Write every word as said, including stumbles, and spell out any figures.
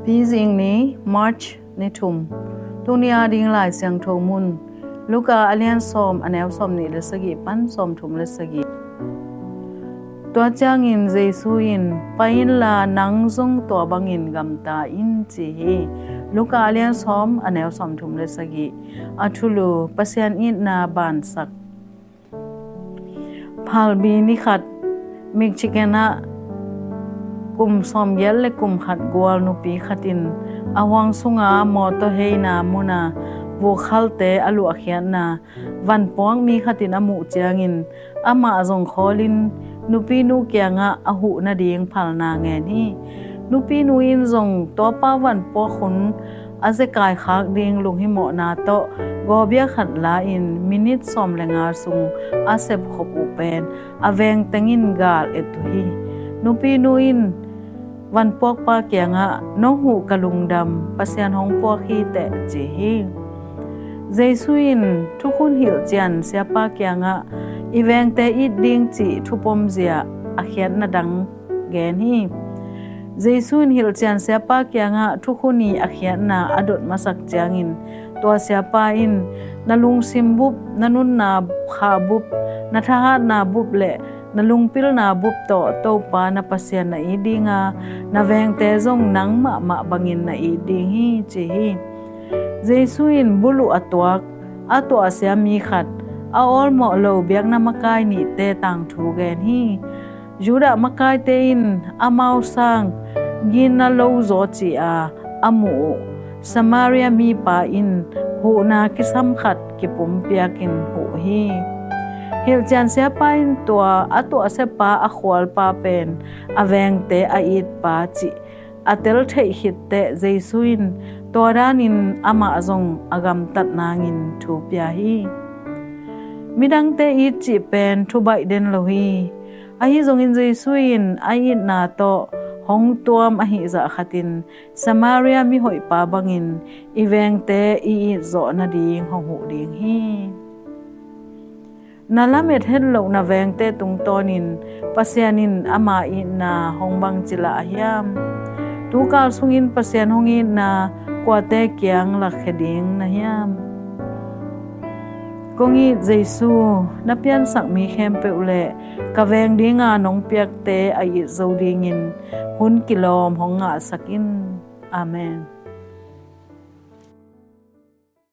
Pizing ni, March ni thum. Tuni a ding Lai Siangtho mun, Luka a lian sawm, a neu sawm nih le sagih pan sawm thum le sagih. Tua ciangin Jesu in, "Pai inla, nang zong tua bangin gamta in," ci hi. Luka a lian sawm, a neu sawm thum le sagih. A thulu: Pasian itna bansak. Phalbi ni khat, Michigan ah kum sawmgiat le kum khat gual nupi khatin a huang sunga mawtaw heina muna vukhalte a luahkhiatna vanpuak mi khatin a muh ciangin, amah zong khawlin nupinu kiangah a huh nading phalna ngen hi. Nupinu in zong tuapa vanpuak hun a zekai khak ding lunghimawhna tawh gawbia khat la-in minit sawm le nga sung a sepkhop uh pen a veng tengin gal et uh hi. Nupinu in vanpuakpa kiangah, "Nong huh ka lungdam, Pasian hong puak hi teh," ci hi. Jesu in thukhun hilhcian siapa kiangah i vengte it ding cih thupomzia a khiatna dang gen hi. Jesu in hilhcian siapa kiangah thukhun i a khiatna a dot masak ciangin, tua siapa in, "Na lungsim bup, na nunna kha bup, na thahatna bup le na lungpilna bup tawh Topa na Pasian na it dinga, na vengte zong nang mahmah bangin na it ding hi," ci hi. Jesu in buluh a tuak, a tuahsia mi khat, a awlmawh lo biakna makai nihte tangthu gen hi. Judah makaite in amau sang ginna lo zaw ci-a a muh uh Samaria mipa in huhna kisam khat kipumpiakin huh hi. Hilhcian siapa in tua a tuahsiapa a khualpa pen a vengte a itpa cih a tel theih khitteh Jesu in tua danin amah zong a gamtat nangin thu pia hi. Midangte it cih pen thubaih den lo hi. Ahi zongin Jesu in a itna tawh hong tuam ahih zah khatin Samaria mihoihpa bangin i vengte i itzawh nading hong huh ding hi. Na lamet hetloh na vengte tungtawnin Pasian in ama itna hong bangci lah a hiam? Tukal sungin Pasian hong itna kuate kiang lakkhia ding na hiam? Kong it Jesu, na piansak mi khempeuh le ka veng dinga nong piakte a it zo dingin hun kilawm hong ngahsak in. Amen.